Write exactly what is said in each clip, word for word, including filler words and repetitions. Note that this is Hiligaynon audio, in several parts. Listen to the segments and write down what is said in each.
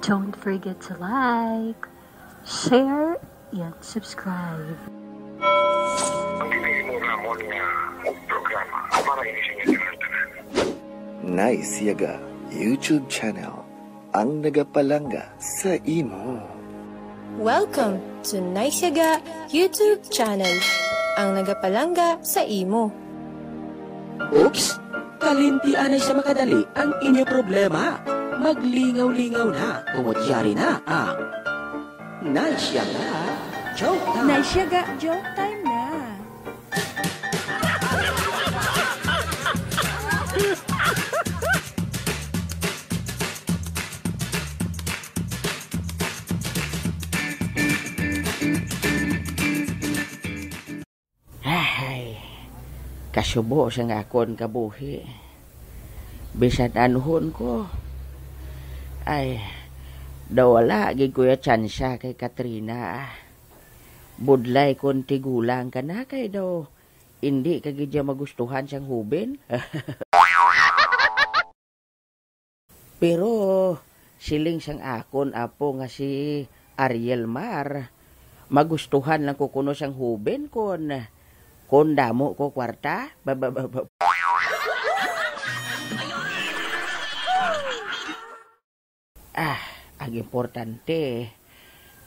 Don't forget to like, share, and subscribe. Ang ginahimo namon nga programa para ini sa inyo tanan. Nice Yaga YouTube channel, ang nagapalangga sa imo. Welcome to Nice Yaga YouTube channel, ang nagapalangga sa imo. Oops! Kalimti anay sa makadali ang inyo problema. Maglingaw-lingaw na, tungod yari na ang Nice Yaga Joke Time. Nice Yaga Joke Time na. Ay, kasubo sang akon kabuhi. Bisan anuhon ko, ay, daw wala gid ko ya tsansa kay Katrina. Budlay kon tigulang ka na kay daw indi ka gid ya magustuhan sang hoben. Pero siling sang akon apo nga si Ariel Mar, magustuhan lang ko kuno sang hoben kon, kon damo ko kwarta. Ba, ba, ba, ba. Ah, ang importante,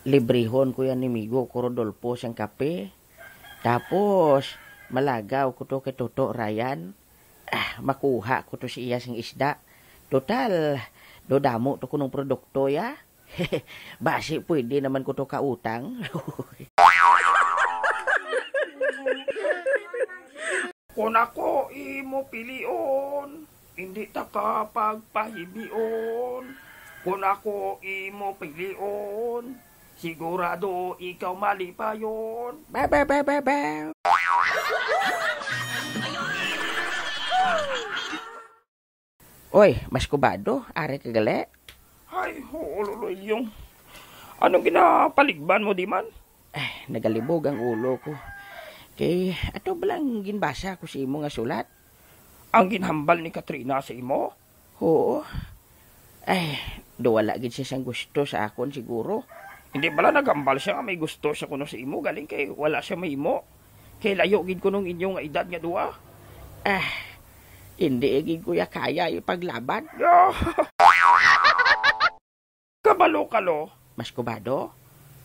librihon ko yan ni Migo ko Rodolfo sang kape. Tapos, malagaw ko to kay Toto Ryan. Ah, makuha ko to sa iya sing isda. Total, do damo to kunong produkto, ya. Basi pwede naman ko to kautang. Kon ako imo pilion, hindi ta ka pagpahibion. Kon ako imo pilion, sigurado ikaw malipayon. Ba, ba, ba, ba, ba. Oy, Mas Kubado, ari ka gali? Ay, oo, Lolo Ilyong. Anong ginapaligban mo di man? Eh, nagalibog ang ulo ko. Kay ato ba lang ginbasa ko sa imo nga sulat? Ang ginhambal ni Katrina sa imo? Oo. Ay, do wala gid siya sang gusto sa akon siguro. Hindi bala naghambal siya nga may gusto siya kuno sa imo, galing kay wala siya mahimo? Kay layo gid kuno ang inyo nga edad nga duha. Ah, hindi gid ko ya kaya ipaglaban. Kabalo ka, lo. Mas Kubado?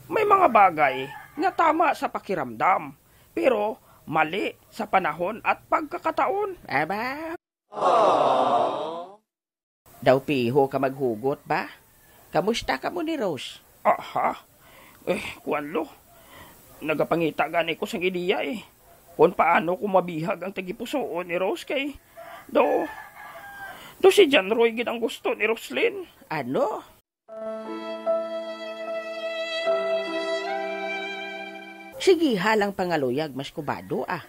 May mga bagay nga tama sa pakiramdam, pero mali sa panahon at pagkakataon. Aba. Daw piho ka maghugot ba? Kamusta kamo ni Rose? Aha. Eh, kuwan, lo. Nagapangita gani ko sang ideya, eh. Kung paano ko mabihag ang tagipusoon ni Rose kay do, do si John Roy gid ang gusto ni Roslyn. Ano? Sige, halang pangaluyag, Mas Kubado, ah.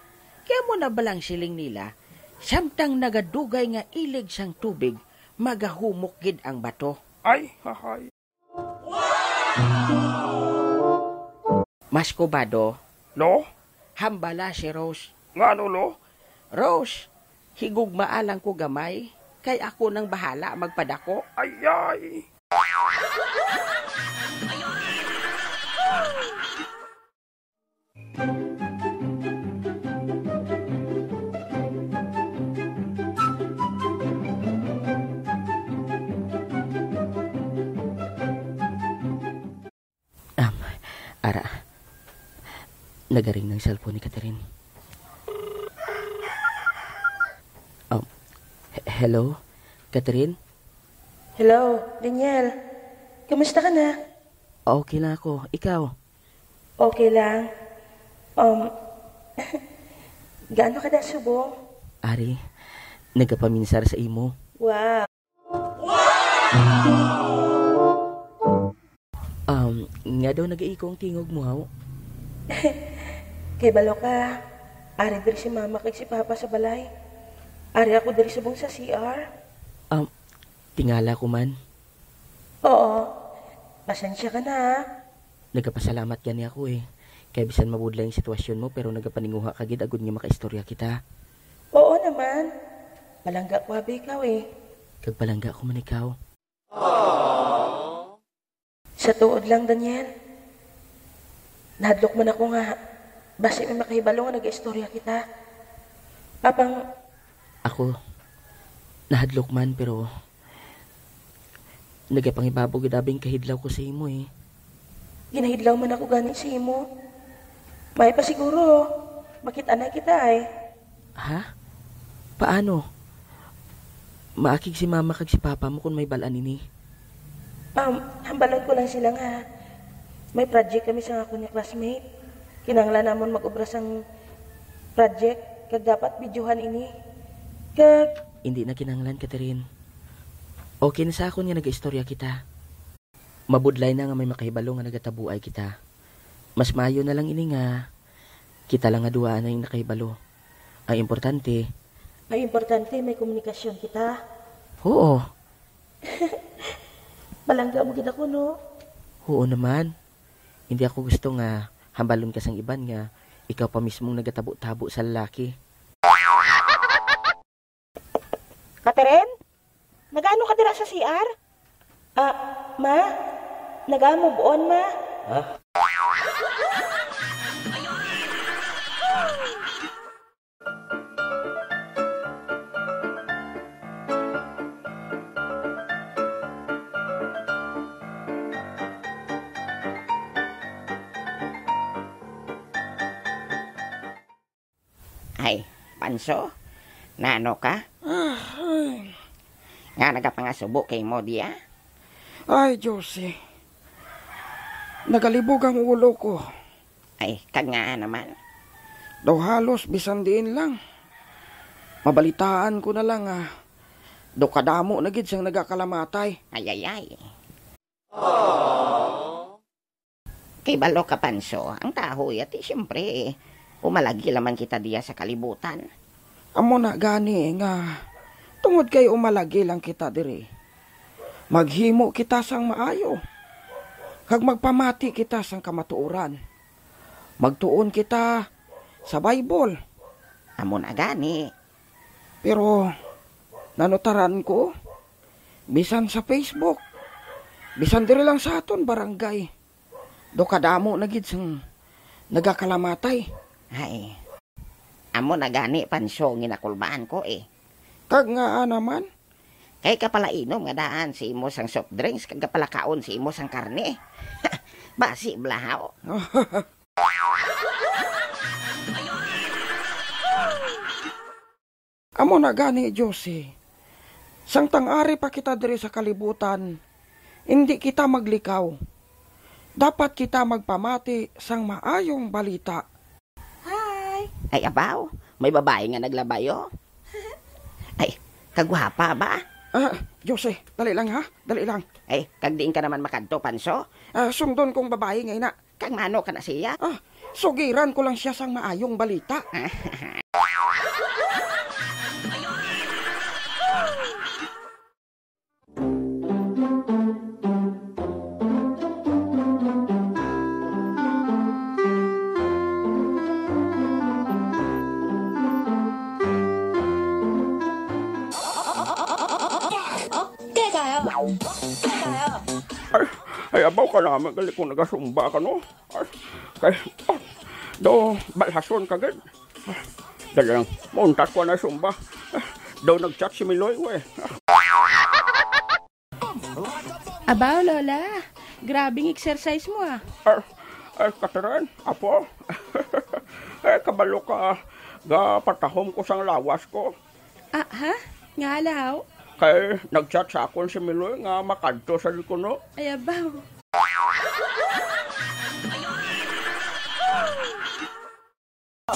Kay amo na balang siling nila, samtang nagadugay nga ilig sang tubig, magahumok gid ang bato. Ay, hahay. Mas Kubado. Lo? Hambala si Rose. Ngano, lo? Rose, higugmaa lang ko gamay, kay ako nang bahala magpadako. Ay, ay. Um, ara, nagaring ang cellphone ni Catherine. Um, he-, hello? Catherine? Hello, Daniel. Kumusta ka na? Okay lang ako. Ikaw? Okay lang. Um, gaano ka na subong? Ari, nagapaminsar sa imo. Wow. Um, nga daw nagaiko ang tingog mo, haw? Kay balo ka, ari diri si mama kag si papa sa balay. Ari ako diri subong sa C R. Um, tingala ko man. Oo. Pasensya ka na, ha? Nagapasalamat gani ako, eh. Kay bisan mabudlay ang sitwasyon mo, pero nagapaninguha ka gid agud nga makaistorya kita. Oo naman. Palangga ko abi ikaw, eh. Kag palangga ko man ikaw. Sa tuod lang, Daniel, nahadlok man ako nga basi may makahibalo nga nagaistorya kita. Apang Ako, nahadlok man, pero nagapangibabaw gid abi ang kahidlaw ko sa imo, eh. Ginahidlaw man ako gani sa imo. May pa siguro, makit-anay kita, eh. Ha? Paano? Maakig si mama kag si papa mo kung may bal-an ini. Um, hambalon ko lang sila nga may project kami sa akon nga classmate. Kinahanglan namon mag-obra sang project, kag dapat videohan ini. Kag Indi na kinahanglan, Catherine. Okay na sa akon nga nagaistorya kita. Mabudlay na nga may makahibalo nga nagatabuay kita. Mas maayo na lang ini nga kita lang nga duha anay ang nakahibalo. Ang importante, Ang importante, may komunikasyon kita. Oo. Palangga mo gid ako, no? Oo naman. Hindi ako gusto nga hambalon ka sang iban nga ikaw pa mismong nagatabo-tabo sa lalaki. Catherine? Nagaano ka dira sa C R? Ah, ma? Naga-move on, ma? Ha? Ay, Panso, nano ka? Ah, ay. Nga nagapangasubo kay mo diya? Ay, Josie. Nagalibog ang ulo ko. Ay, kag nga naman. Daw halos bisan diin lang. Mabalitaan ko na lang nga daw kadamo na gid sang nagakalamatay. Ay, ay, ay. Kay balo ka, Panso, ang tawo yati, siyempre, umalagi lamang kita diya sa kalibutan. Amo na gani nga, tungod kay umalagi lang kita diri, maghimo kita sang maayo, kag magpamati kita sang kamatuoran. Magtuon kita sa Bible. Amo na gani. Pero, nanutaran ko, bisan sa Facebook, bisan diri lang sa aton barangay, daw kadamo na gid sang nagakalamatay. Ay, amo na gani, Panso, ang ginakulbaan ko, eh. Kag ngaa naman? Kay kapalainom nga daan sa imo sang soft drinks kag kapalakaon sa imo sang karne. Basi, blahaw. Amo na gani, Josie. Sang tang-ari pa kita diri sa kalibutan, indi kita maglikaw. Dapat kita magpamati sang maayong balita. Hi! Ay, abaw, may babayi nga naglabay, oh. Ay, kagwapa ba? Ah, Josie, dali lang, ha? Dali lang. Ay, kag diin ka naman makadto, Panso? Ah, sundon kong babayi nga ina. Kag mano ka na siya? Ah, sugiran ko lang siya sang maayong balita. Okay kayo. Okay kayo. Ay, ay, abaw ka naman, gali kung nagasumba ka, no? Ay, kay, ah, do, balhason ka gid. Dali lang, mauntat ko na sumba. Do, nag-chat si Miloy, we. Abaw, Lola. Grabing exercise mo, ah. Ay, ay, Catherine, apo. Eh, kabalo ka, gapatahom ko sang lawas ko. Ah, ha? Nga hala, haw? Kay nag-chat sa akon si Miloy nga makadto sa Likuno. Ay, abaw.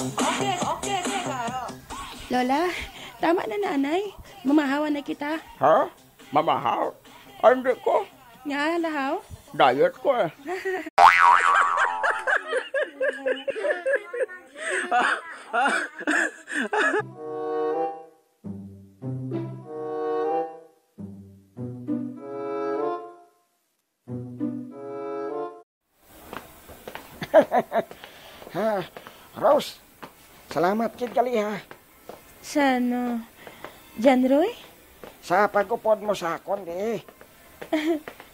Okay, okay, okay, kayo. Lola, tama na, nanay. Mamahawan na kita. Ha? Mamahaw? Ay, hindi ko. Nga, lahaw? Diet ko, eh. Ha, Rose, salamat gid gali, ha. Sa ano, John Roy? Sa pag-upod mo sa akon, di.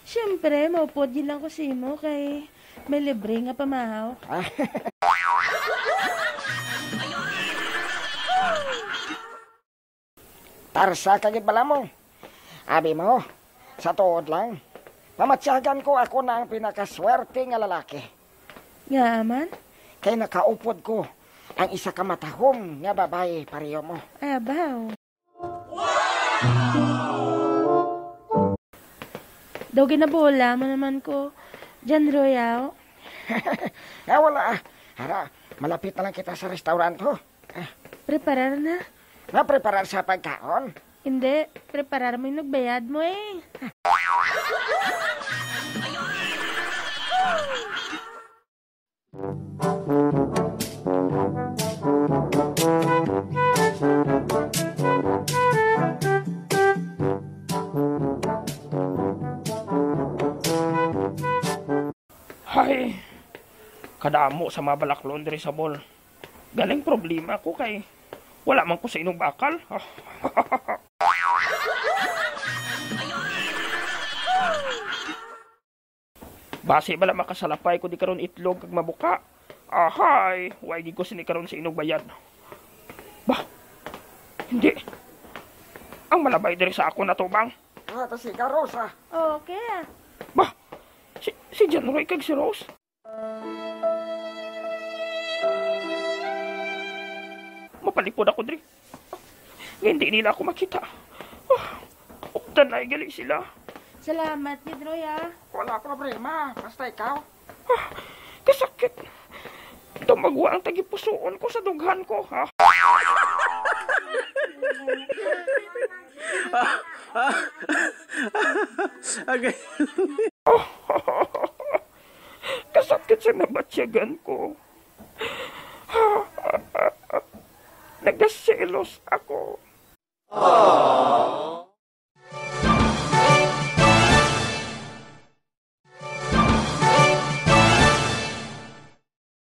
Siyempre, maupod gid lang ko sa imo kay may libre nga pamahaw. Tarsa ka gid bala mo. Abi mo, sa tuod lang, mamatyagan ko ako na ang pinakaswerte nga lalaki. Ngaa man? Kay nakaupod ko ang isa ka matahom nga babayi pareho mo. Abaw. Daw ginabola mo naman ko, John Roy, aw. Nga wala ah. Hara, malapit na lang kita sa restaurant ho. Preparar na. Napreparar sa pagkaon? Hindi, preparar mo yung nagbayad mo eh. Hay, kadamo sa mga balaklon diri sa mall. Galing problema ko kay wala man ko sa inog bakal. Basi bala makasalapay ko di karon itlog kag mabuka. Ahay, way gid ko sini karon sa inog bayad. Bah, hindi. Ang malabay diri sa akon atubang. Ah, ta si Karosa. Okay ah. Bah, si, si John Roy kag si Rose. Mapalipod ako diri. Nga hindi nila ako makita. Ah, updan na gali sila. Salamat gid, Roy, ah. Wala problema. Basta ikaw. Kasakit. Tumagwa ang tagipusoon ko sa dughan ko, ha? Agay. Kasakit sa nabatyagan ko. Nagaselos ako.